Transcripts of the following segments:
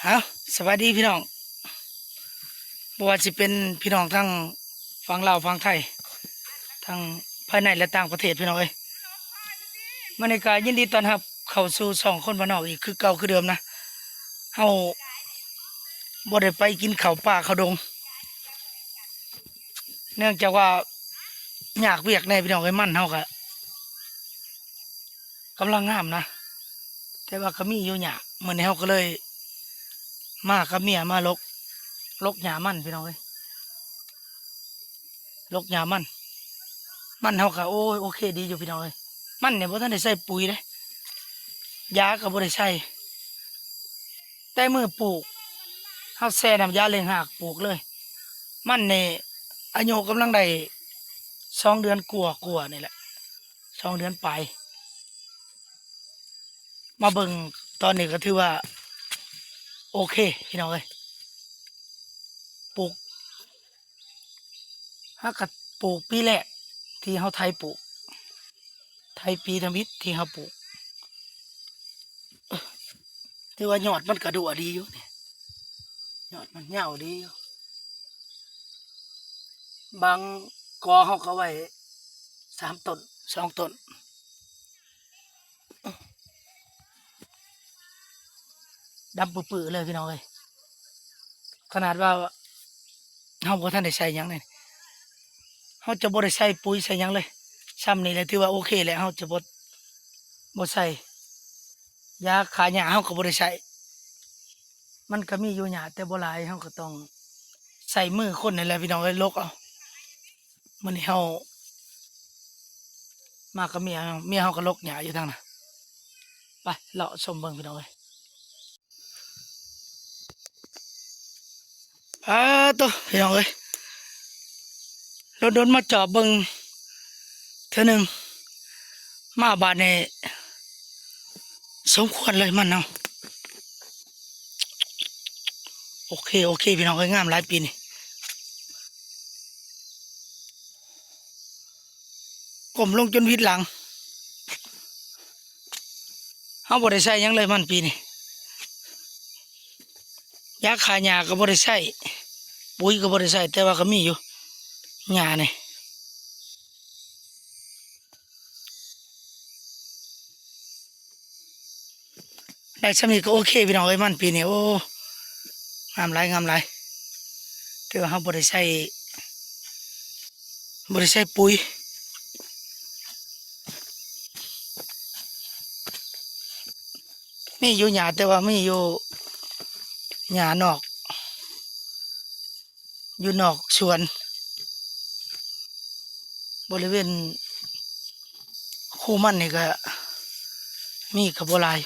ເອົາ ສະບາຍດີພີ່ນ້ອງ ບໍ່ວ່າຊິເປັນພີ່ນ້ອງທາງຝັ່ງລາວຝັ່ງໄທ ທັງພາຍໃນ ແລະ ຕ່າງປະເທດ ພີ່ນ້ອງເອີຍ. ມື້ນີ້ກໍຍິນດີຕ້ອນຮັບເຂົ້າສູ່ຊ່ອງຄົນບ້ານນອກອີກຄືເກົ່າຄືເດີມນະ. ເຮົາບໍ່ໄດ້ໄປກິນເຂົ້າປ່າເຂົ້າດົງ ເນື່ອງຈາກວ່າຍາກວຽກແດ່ພີ່ນ້ອງເອີຍ. ມັນເຮົາກໍ ກຳລັງງາມນະ ແຕ່ວ່າກໍມີຢູ່ຫຍ້າ. ມື້ນີ້ເຮົາກໍເລີຍມາກັບເມຍມາລົກ ລົກຫຍ້າມັນພີ່ນ້ອງເອີຍ ລົກຫຍ້າມັນ. ມັນເຮົາກໍ ໂອ້ຍ ໂອເຄດີຢູ່ພີ່ນ້ອງເອີຍ. ມັນນີ້ບໍ່ທັນໄດ້ໃສ່ປຸ໋ຍເດ້ ຢາກໍບໍ່ໄດ້ໃສ່ ແຕ່ມື້ປູກ ເຮົາແຊ່ນ້ຳຢາເລັ່ງຮາກປູກເລີຍ. ມັນນີ້ອາຍຸກຳລັງໄດ້ສອງເດືອນກວ່າໆນີ້ແຫຼະ ສອງເດືອນປາຍ. ມາເບິ່ງຕອນນີ້ກໍຖືວ່າໂອເຄພີ່ນ້ອງເອີຍ ປູກ ເຮົາກໍປູກປີແລກທີ່ເຮົາໄຖປູກ ໄຖປີທຳອິດທີ່ເຮົາປູກ ຖືວ່າຍອດມັນກະດົວດີຢູ່ນີ້ ຍອດມັນຍາວດີຢູ່. ບາງກໍເຮົາກໍໄວ້ສາມຕົ້ນ ສອງຕົ້ນ ດຳປືໆເລີຍພີ່ນ້ອງເອີຍ. ຂະໜາດວ່າເຮົາບໍ່ທັນໄດ້ໃສ່ຫຍັງເລີຍ ເຮົາຈະບໍ່ໄດ້ໃສ່ປຸ໋ຍໃສ່ຫຍັງເລີຍ ຊ່ຳນີ້ແຫຼະຖືວ່າໂອເຄແລ້ວ. ເຮົາຈະບໍ່ ບໍ່ໃສ່ຢາຂ້າຫຍ້າ ເຮົາກໍບໍ່ໄດ້ໃສ່. ມັນກໍມີຢູ່ຫຍ້າແຕ່ບໍ່ຫຼາຍ ເຮົາກໍຕ້ອງໃຊ້ມືຄົນນີ້ແຫຼະພີ່ນ້ອງເອີຍ ລົກເອົາ. ມື້ນີ້ເຮົາມາກັບເມຍ ເມຍເຮົາກໍລົກຫຍ້າຢູ່ທາງນັ້ນ. ໄປເລາະຊົມເບິ່ງພີ່ນ້ອງເອີຍ. ປາໂຕ ພີ່ນ້ອງເອີຍ ດົນໆມາຈອບເບິ່ງເທື່ອໜຶ່ງ ມາບາດນີ້ສົມຄວນເລີຍມັນເຮົາ. ໂອເຄ ໂອເຄ ພີ່ນ້ອງເອີຍ ງາມຫຼາຍປີນີ້ ກົ້ມລົງຈົນຫວິດຫຼັງ. ເຮົາບໍ່ໄດ້ໃສ່ຫຍັງເລີຍມັນປີນີ້ ຢາຂ້າຫຍ້າກໍບໍ່ໄດ້ໃຊ້ ປຸ໋ຍກໍບໍ່ໄດ້ໃຊ້ ແຕ່ວ່າກໍມີຢູ່ຫຍ້ານີ້. ໄດ້ຊ່ຳນີ້ກໍໂອເຄພີ່ນ້ອງເອີຍ ມັນປີນີ້ ໂອ້ ງາມຫຼາຍ ງາມຫຼາຍ. ແຕ່ວ່າເຮົາບໍ່ໄດ້ໃສ່ ບໍ່ໄດ້ໃສ່ປຸ໋ຍ ມີຢູ່ຫຍ້າ ແຕ່ວ່າມີຢູ່ຫຍ້ານອກ ຢູ່ນອກສວນ ບໍລິເວນ ຄູມັນນີ້ກະມີກະບໍ່ຫຼາຍ.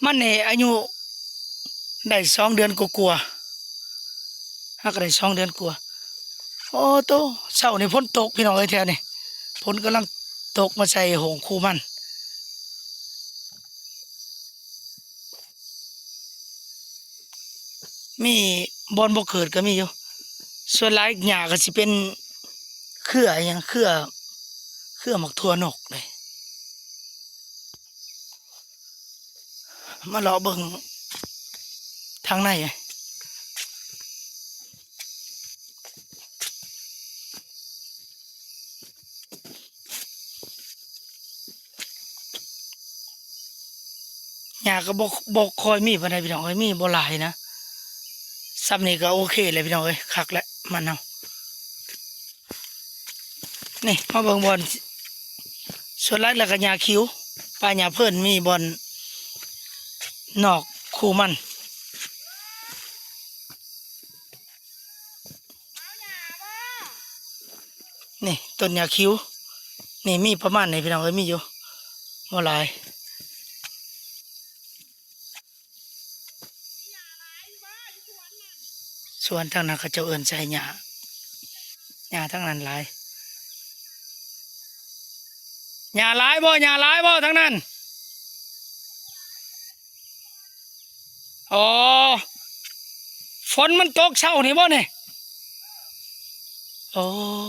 ມັນນີ້ອາຍຸໄດ້ສອງເດືອນກວ່າໆ ຫາກະໄດ້ສອງເດືອນກວ່າ. ໂອ້ໂຕ ເຊົ້ານີ້ຝົນຕົກພີ່ນ້ອງເອີຍ ແຖວນີ້ຝົນກຳລັງຕົກມາໃສ່ໂຮງຄູມັນ. ມີບ່ອນບໍ່ເກີດກໍມີຢູ່ ສ່ວນຫຼາຍຫຍ້າກໍຊິເປັນເຄືອອີ່ຫຍັງ ເຄືອ ເຄືອໝາກຖົ່ວນົກເດ້. ມາເລາະເບິ່ງທາງໃນ. ຫຍ້າກໍບໍ່ ບໍ່ຄ່ອຍມີປານໃດພີ່ນ້ອງເອີຍ ມີບໍ່ຫຼາຍນະ. ຊ່ຳນີ້ກໍໂອເຄແລ້ວພີ່ນ້ອງເອີຍ ຄັກແລ້ວມັນເຮົາ. ນີ້ມາເບິ່ງບ່ອນ ສ່ວນຫຼາຍແລ້ວກໍຫຍ້າຂິວ ປ່າຫຍ້າເພີນ ມີບ່ອນນອກຄູມັນ. ນີ້ຕົ້ນຫຍ້າຂິວ ນີ້ມີປະມານນີ້ພີ່ນ້ອງເອີຍ ມີຢູ່ ບໍ່ຫຼາຍ. ສວນທາງນັ້ນເຂົາເຈົ້າເອີ້ນໃສ່ຫຍ້າ ຫຍ້າທາງນັ້ນຫຼາຍ. ຫຍ້າຫຼາຍບໍ່? ຫຍ້າຫຼາຍບໍ່ທາງນັ້ນ? ອໍ ຝົນມັນຕົກເຊົ້ານີ້ບໍ່ນີ້? ໂອ້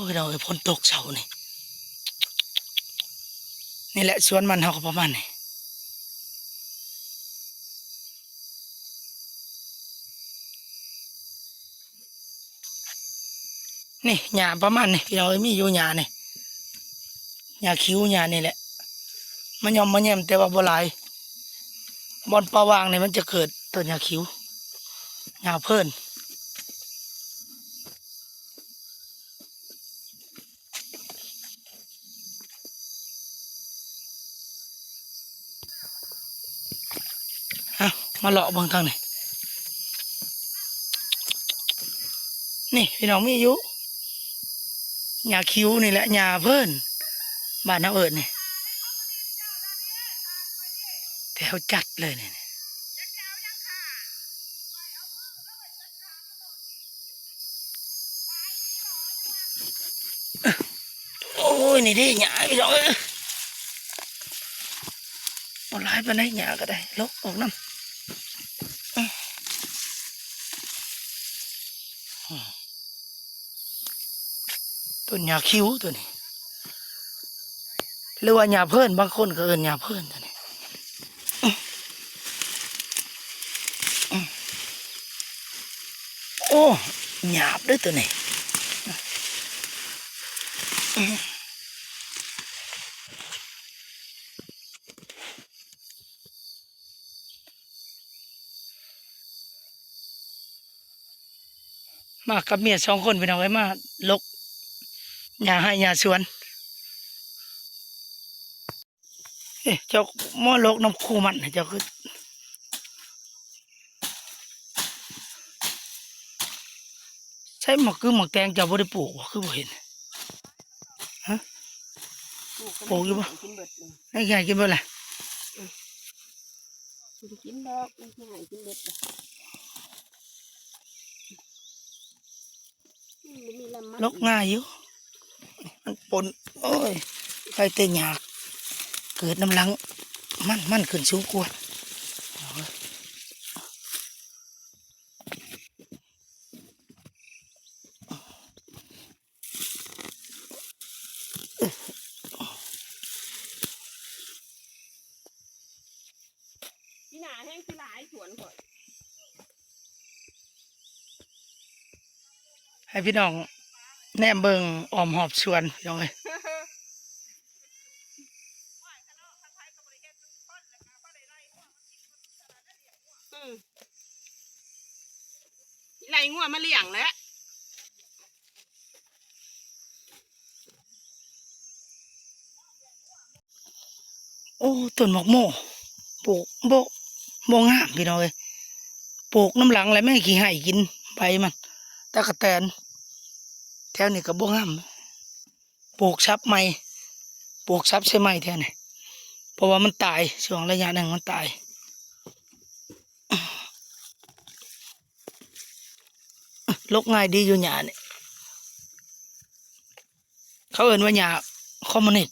ພີ່ນ້ອງເອີຍ ຝົນຕົກເຊົ້ານີ້ ນີ້ແຫຼະ ສວນມັນເຮົາກໍປະມານນີ້. ນີ້ຫຍ້າປະມານນີ້ພີ່ນ້ອງເອີຍ ມີຢູ່ຫຍ້ານີ້ ຫຍ້າຂິວ ຫຍ້ານີ້ແຫຼະ ມາຫຍ້ອມມາແຍ້ມ ແຕ່ວ່າບໍ່ຫຼາຍ. ບ່ອນປ່າຫວ່າງນີ້ມັນຈະເກີດຕົ້ນຫຍ້າຂິວ ຫຍ້າເພີນ. ເອົາ ມາເລາະເບິ່ງທາງນີ້ ນີ້ພີ່ນ້ອງ ມີຢູ່ ຫຍ້າຂິວນີ້ແຫຼະ ຫຍ້າເພີນ ບ້ານເຮົາເອີ້ນນີ້ ແຖວຈັດເລີຍນີ້. ໂອ້ຍ ນີ້ເດ້ຫຍ້າພີ່ນ້ອງເອີຍ ບໍ່ຫຼາຍປານໃດ ຫຍ້າກໍໄດ້ ລົກອອກນຳ. ຕົ້ນຫຍ້າຂິວໂຕນີ້ ຫຼືວ່າຫຍ້າເພີນ ບາງຄົນກໍເອີ້ນຫຍ້າເພີນໂຕນີ້. ໂອ້ ຫຍາບເດີ້ໂຕນີ້. ມາກັບເມຍສອງຄົນພີ່ນ້ອງເອີຍ ມາລົກຫຍ້າໄຮ່ຫຍ້າສວນ. ເອີ ເຈົ້າມາລົກນຳຄູ່ມັນ ເຈົ້າຄື ໃສ່ໝາກກຶ້ມໝາກແຕງເຈົ້າບໍ່ໄດ້ປູກບໍ່ ຄືບໍ່ເຫັນ? ຮະ ປູກຢູ່ບໍ່? ກິນເບິດເລີຍ ໃຫ້ຫຍ້າກິນເບິດແຫຼະ. ອືມ ກິນດອກ ໃຫ້ຫຍ້າກິນເບິດເລີຍ. ລົກງ່າຍຢູ່ ມັນປົນ ໂອ້ຍ ໄປແຕ່ຍາກ ເກີດນຳຫຼັງ ມັນ ມັນຂຶ້ນສູງກວ່າ. ປີໜ້າແຮງຊິຫຼາຍສວນຂ້ອຍ ໃຫ້ພີ່ນ້ອງແນມເບິ່ງອ້ອມຮອບສວນ ພີ່ນ້ອງເອີຍ. ອືມ ໄລ່ງົວມາລ້ຽງແຫຼະ. ໂອ້ ຕົ້ນໝາກໂມ ປູກບໍ່ ບໍ່ງາມພີ່ນ້ອງເອີຍ ປູກນຳຫຼັງແລ້ວແມງຂີ້ໄຫຂີ້ກິນໃບມັນ ຕະກະແຕນ ແຖວນີ້ກໍບໍ່ງາມ ປູກສັບໃໝ່ ປູກສັບໃສ່ໃໝ່ແຖວນີ້ ເພາະວ່າມັນຕາຍ ຊ່ວງໄລຍະໜຶ່ງມັນຕາຍ. ລົກງ່າຍດີຢູ່ຫຍ້ານີ້ ເຂົາເອີ້ນວ່າຫຍ້າຄອມມູນິດ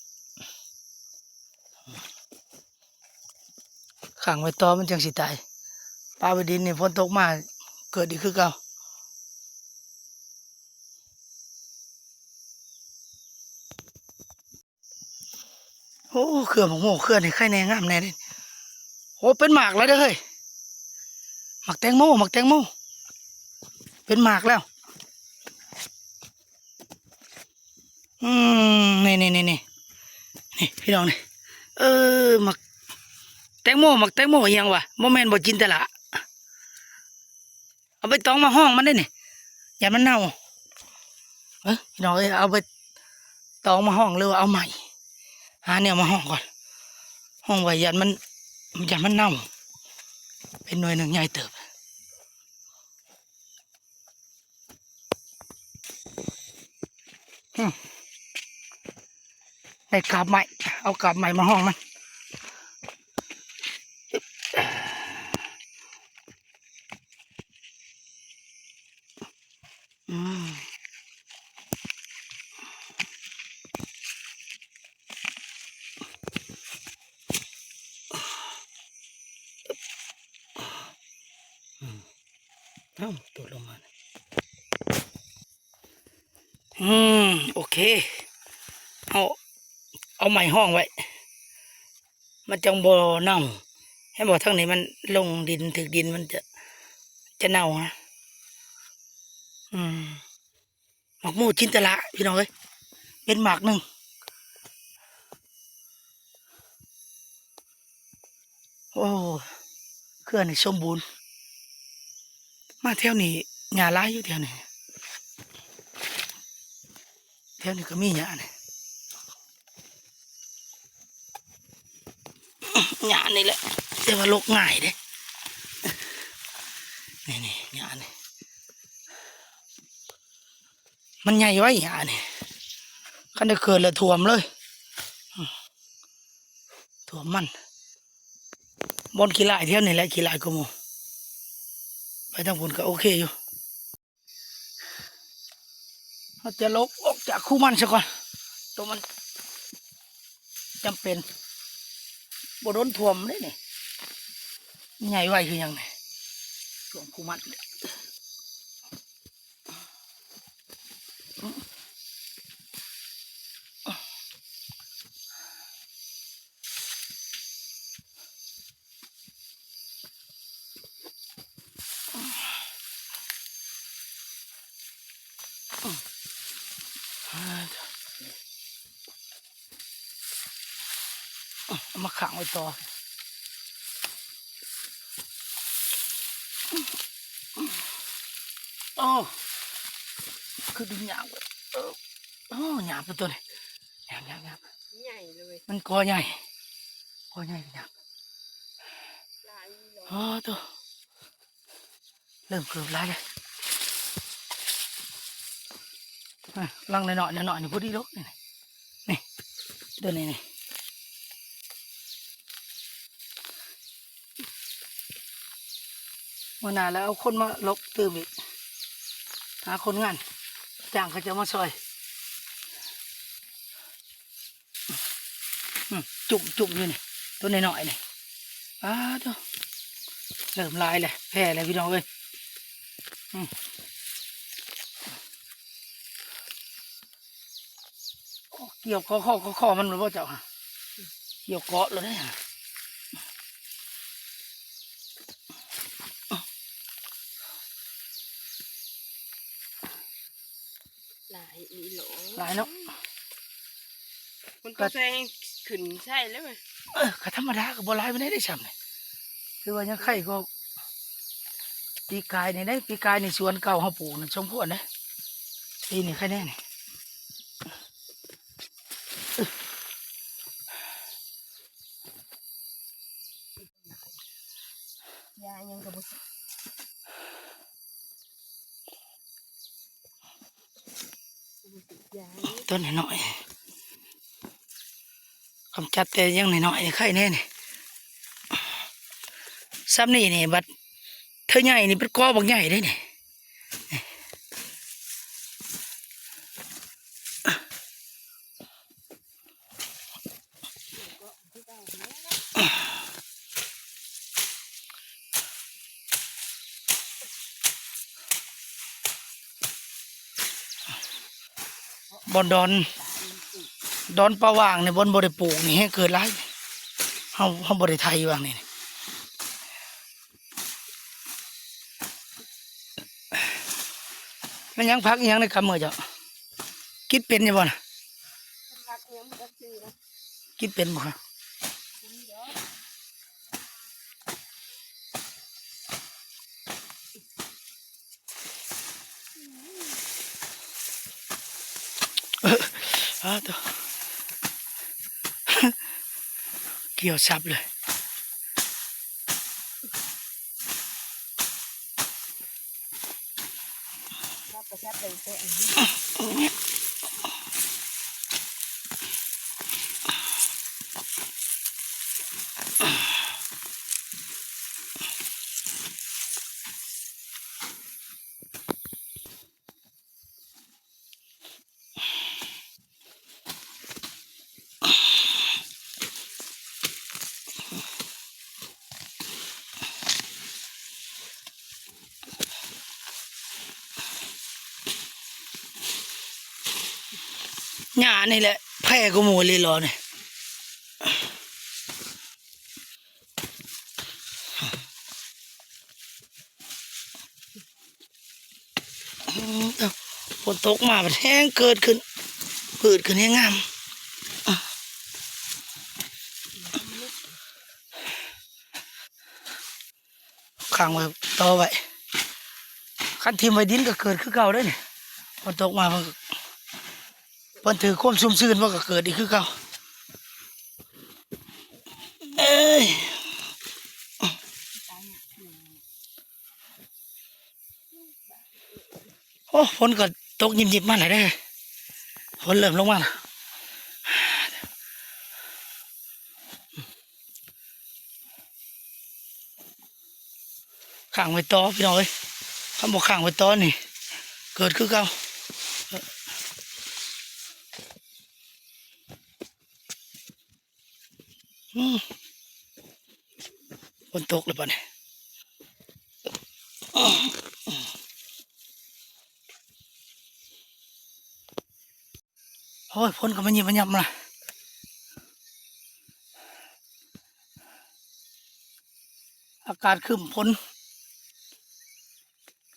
ຂັງໄວ້ຕໍ່ມັນຈັ່ງຊິຕາຍ ປະໄວ້ດິນນີ້ ຝົນຕົກມາເກີດອີກຄືເກົ່າ. ໂອ້ ເຄືອໝາກໂມ ເຄືອນີ້ໄຄແນ່ ງາມແນ່ເດ້. ໂອ້ ເປັນໝາກແລ້ວເດີ້ເຮີ້ຍ ໝາກແຕງໂມ ໝາກແຕງໂມ ເປັນໝາກແລ້ວ. ອືມ ນີ້ໆໆໆ ນີ້ພີ່ນ້ອງນີ້ ເອີ ໝາກແຕງໂມ ໝາກແຕງໂມອີ່ຫຍັງວະ ບໍ່ແມ່ນບໍ່ ຈິນຕະລາ? ເອົາໃບຕອງມາຫ້ອງມັນເດ້ນີ້ ຢ້ານມັນເນົ່າ. ເອີ ພີ່ນ້ອງເອີຍ ເອົາໃບຕອງມາຫ້ອງ ຫຼືວ່າເອົາໄມ້ ຫາແນວມາຫ້ອງກ່ອນ ຫ້ອງໄວ້ ຢ້ານມັນ ຢ້ານມັນເນົ່າ. ເປັນໜ່ວຍໜຶ່ງໃຫຍ່ເຕີບ. ອືມ ໄດ້ກາບໄມ້ ເອົາກາບໄມ້ມາຫ້ອງມັນ. ອືມ ເອົ້າ ຕົກລົງມາ ອືມ ໂອເຄ ເອົາ ເອົາໄມ້ຫ້ອງໄວ້ ມັນຈັ່ງບໍ່ເນົ່າ. ເຫັນບໍ່ ທາງນີ້ມັນລົງດິນ ຖືກດິນມັນຈະ ຈະເນົ່ານະ. ອືມ ໝາກໂມຈິນຕະລາ ພີ່ນ້ອງເອີຍ ເປັນໝາກໜຶ່ງ. ໂອ້ ເຂື່ອນນີ້ສົມບູນ. ມາແຖວນີ້ຫຍ້າຫຼາຍຢູ່ແຖວນີ້ ແຖວນີ້ກໍມີຫຍ້ານີ້ ຫຍ້ານີ້ແຫຼະ ແຕ່ວ່າລົກງ່າຍເດ້. ນີ້ໆ ຫຍ້ານີ້ ມັນໃຫຍ່ໄວຫຍ້ານີ້ ຄັນໄດ້ເກີດແລ້ວຖ້ວມເລີຍ ຖ້ວມມັນ. ບ່ອນຂີ້ຫຼ້າຍແຖວນີ້ແຫຼະ ຂີ້ຫຼ້າຍກວ່າໝູ່ ໄປທາງພຸ້ນກໍໂອເຄຢູ່. ເຮົາຈະລົກອອກຈາກຄູມັນຊະກ່ອນ ໂຕມັນຈຳເປັນ ບໍ່ດົນຖ້ວມເດ້ນີ້ ໃຫຍ່ໄວຄືຫຍັງນີ້ ຖ້ວມຄູມັນ. ເອົາມາຂັງໄວ້ຕໍ່. ໂອ້ ຄືດຶງຍາກເວີຍ. ເອີ ໂອ້ ຍາກເປັນຕົວນີ້ ຍາກໆ ຍາກ ໃຫຍ່ເລີຍ ມັນກໍໃຫຍ່ ກໍໃຫຍ່ ຍາກ ຫຼາຍເນາະ. ໂອ້ ໂຕ ເລີ່ມເກີບຫຼາຍແລ້ວ ອ່ະ ລັງນ້ອຍໆ ນ້ອຍໆ ນີ້ພໍດີໂລດ ນີ້ ນີ້ ໂຕນີ້ນີ້. ມື້ໜ້າແລ້ວເອົາຄົນມາລົກຕື່ມອີກ ຫາຄົນງານຈ້າງເຂົາເຈົ້າມາຊ່ອຍ. ອືມ ຈຸ້ມ ຈຸ້ມຢູ່ນີ້ ໂຕນ້ອຍໆ ນີ້ ປາດໂທ້ ເລີ່ມຫຼາຍແລ້ວ ແຜ່ແລ້ວ ພີ່ນ້ອງເອີຍ. ອືມ ໂອ້ ກ່ຽວຄໍ ຄໍ ຄໍມັນບໍ່ເຈົ້າ ກ່ຽວເກາະໂລດເດ້. ຫຼາຍອີ່ຫຼໍ ຫຼາຍເນາະ ມັນຕ້ອງໃສ່ ຂຶ້ນໃສ່ແລ້ວ ເອີ ກໍທຳມະດາ ກໍບໍ່ຫຼາຍປານໃດເດ້ຊ່ຳນີ້ ຖືວ່າຍັງໄຄກວ່າປີກາຍນີ້ເດ້. ປີກາຍນີ້ສວນເກົ່າເຮົາປູກນັ້ນສົມຄວນເດ້ ປີນີ້ໄຄແນ່ນີ້. ຢາຫຍັງກໍບໍ່ ຕົ້ນນ້ອຍໆ ກຳຈັດແຕ່ຍັງນ້ອຍໆ ໄຄແນ່ນີ້ ຊ່ຳນີ້ນີ້ ບັດເທື່ອໃຫຍ່ນີ້ເປັນກໍບັກໃຫຍ່ເດ້ນີ້. ບ່ອນດອນ ດອນປ່າຫວ່າງນີ້ ບ່ອນບໍ່ໄດ້ປູກນີ້ແຮງເກີດຫຼາຍ ເຮົາ ເຮົາບໍ່ໄດ້ໄຖຫວ່າງນີ້. ແມ່ນຫຍັງ ຜັກອີ່ຫຍັງໃນກຳມືເຈົ້າ ກິນເປັນຢູ່ບໍ່ນະ? ກິນເປັນບໍ່ຄະ? ເອີ ອ້າ ໂທ້ ກ່ຽວສັບເລີຍ. ຫຍ້ານີ້ແຫຼະແຜ່ກວ່າໝູ່ອີ່ຫຼີຫຼໍນີ້. ຝົນຕົກມາບັດແຮງເກີດຂຶ້ນ ພືດຂຶ້ນແຮງງາມ. ຂັງໄວ້ ຕໍ່ໄວ້ ຄັນຖິ້ມໄວ້ດິນກໍເກີດຄືເກົ່າເດ້ນີ້. ຝົນຕົກມາ ເພິ່ນ ເພິ່ນຖືກຄວາມຊຸ່ມຊື່ນ ມັນກໍເກີດອີກຄືເກົ່າ. ເອີຍ ໂອ້ ຝົນກໍຕົກຍິບໆມາແລ້ວເດ້. ຝົນເລີ່ມລົງມາແລ້ວ. ຂັງໄວ້ຕໍ່ພີ່ນ້ອງເອີຍ ຄັນບໍ່ຂັງໄວ້ຕໍ່ນີ້ ເກີດຄືເກົ່າ. ອືມ ຝົນຕົກແລ້ວບັດນີ້. ໂອ້ຍ ຝົນກໍມາຍິບມາຍັບມາ ອາກາດຄຶ້ມ ຝົນ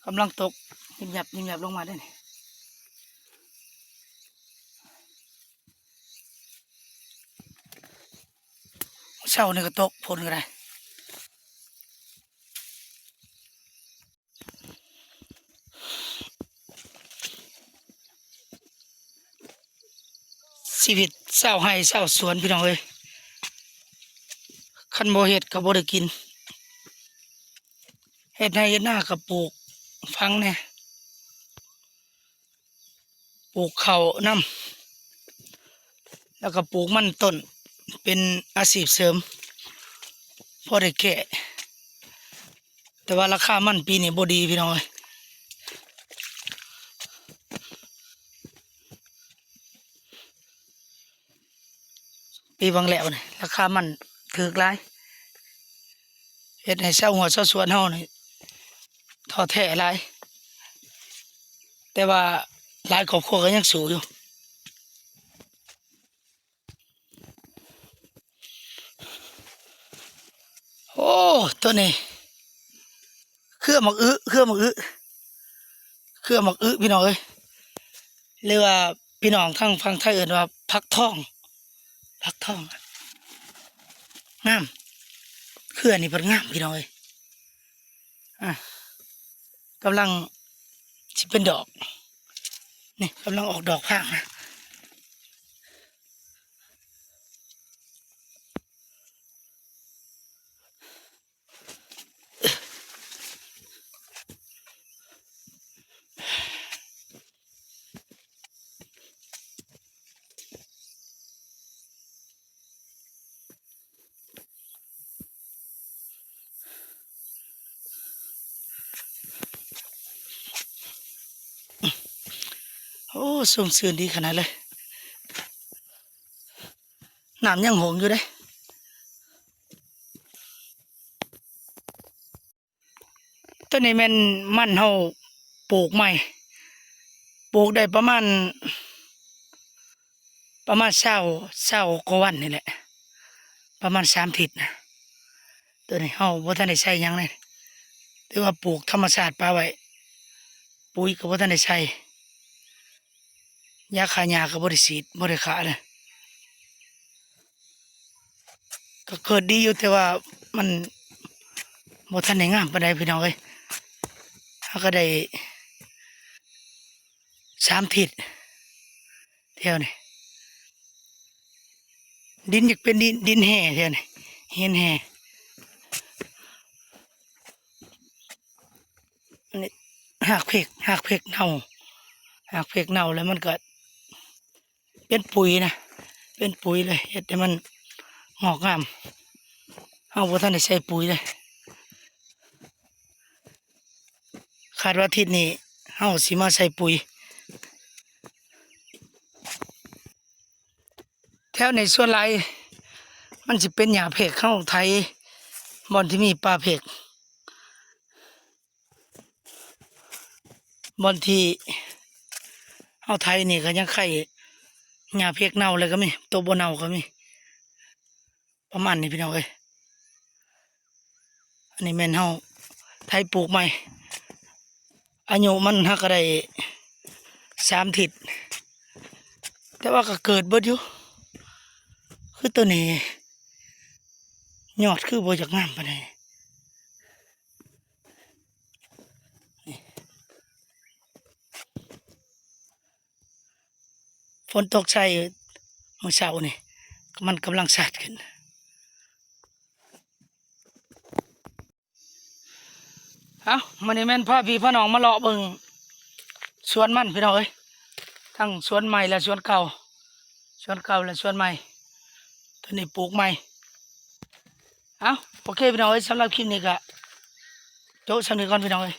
ກຳລັງຕົກ ຍິບຍັບ ຍິບຍັບລົງມາເດ້ນີ້. ເຊົ້ານີ້ກໍຕົກ ຝົນກໍໄດ້. ຊີວິດຊາວໄຮ່ຊາວສວນພີ່ນ້ອງເອີຍ ຄັນບໍ່ເຮັດກໍບໍ່ໄດ້ກິນ. ເຮັດໄຮ່ເຮັດນາກໍປູກຝັງແດ່ ປູກເຂົ້ານຳ ແລ້ວກໍປູກມັນຕົ້ນ ເປັນອາຊີບເສີມ ພໍໄດ້ແກ້. ແຕ່ວ່າລາຄາມັນປີນີ້ບໍ່ດີພີ່ນ້ອງເອີຍ ປີຫວ່າງແລ້ວນີ້ລາຄາມັນຖືກຫຼາຍ ເຮັດໃຫ້ຊາວໄຮ່ຊາວສວນເຮົານີ້ທໍ້ແທ້ຫຼາຍ ແຕ່ວ່າຫຼາຍຄອບຄົວກໍຍັງສູ້ຢູ່. ໂອ້ ຕົວນີ້ ເຄືອໝາກອຶ ເຄືອໝາກອຶ ເຄືອໝາກອຶ ພີ່ນ້ອງເອີຍ ຫຼືວ່າພີ່ນ້ອງທາງຝັ່ງໄທເອີ້ນວ່າຜັກທອງ ຜັກທອງ ງາມ ເຄືອນີ້ເພິ່ນງາມ ພີ່ນ້ອງເອີຍ. ອ່າ ກຳລັງຊິເປັນດອກ ນີ້ ກຳລັງອອກດອກພາງນະ. ໂອ້ ຊຸ່ມຊື່ນດີຂະໜາດເລີຍ ນ້ຳຍັງຫົງຢູ່ເດ້. ຕົວນີ້ແມ່ນມັນເຮົາປູກໃໝ່ ປູກໄດ້ປະມານ ປະມານຊາວ ຊາວກວ່າວັນນີ້ແຫຼະ ປະມານສາມທິດນະ. ຕົວນີ້ເຮົາບໍ່ທັນໄດ້ໃສ່ຫຍັງເລີຍ ຖືວ່າປູກທຳມະຊາດປະໄວ້ ປຸ໋ຍກໍບໍ່ທັນໄດ້ໃສ່ ຢາຂ້າຫຍ້າກໍບໍ່ໄດ້ສີດ ບໍ່ໄດ້ຂ້າເລີຍ. ກໍເກີດດີຢູ່ ແຕ່ວ່າມັນບໍ່ທັນໄດ້ງາມປານໃດພີ່ນ້ອງເອີຍ. ເຮົາກໍໄດ້ສາມທິດແຖວນີ້ ດິນຢາກເປັນດິນ ດິນແຮ່ແຖວນີ້ ຫີນແຮ່. ອັນນີ້ຮາກເຜັກ ຮາກເຜັກເນົ່າ ຮາກເຜັກເນົ່າແລ້ວມັນກໍເປັນປຸ໋ຍນະ ເປັນປຸ໋ຍເລີຍ ເຮັດໃຫ້ມັນງອກງາມ. ເຮົາບໍ່ທັນໄດ້ໃສ່ປຸ໋ຍເລີຍ ຄາດວ່າທິດນີ້ເຮົາຊິມາໃສ່ປຸ໋ຍ. ແຖວນີ້ສ່ວນຫຼາຍມັນຊິເປັນຫຍ້າເຜັກ ເຮົາໄຖບ່ອນທີ່ມີປ່າເຜັກ ບ່ອນທີ່ເຮົາໄຖນີ້ກໍຍັງໄຄຫຍ້າເຜັກເນົ່າແລ້ວກໍມີ ໂຕບໍ່ເນົ່າກໍມີ ປະມານນີ້ພີ່ນ້ອງເອີຍ. ອັນນີ້ແມ່ນເຮົາໄຖປູກໃໝ່ ອາຍຸມັນຫາກະໄດ້ ສາມທິດ ແຕ່ວ່າກໍເກີດເບິດຢູ່. ຄືໂຕນີ້ຍອດຄືບໍ່ຢາກງາມປານໃດ. ຝົນຕົກໃສ່ມື້ເຊົ້ານີ້ ມັນກຳລັງສາດຂຶ້ນ. ເອົ້າ ມື້ນີ້ແມ່ນພາພີ່ພານ້ອງມາເລາະເບິ່ງສວນມັນພີ່ນ້ອງເອີຍ, ທັງສວນໃໝ່ ແລະ ສວນເກົ່າ, ສວນເກົ່າ ແລະ ສວນໃໝ່. ໂຕນີ້ປູກໃໝ່. ເອົ້າ ໂອເຄພີ່ນ້ອງເອີຍ, ສຳລັບຄລິບນີ້ກະໂຈະສ່ຳນີ້ກ່ອນພີ່ນ້ອງເອີຍ.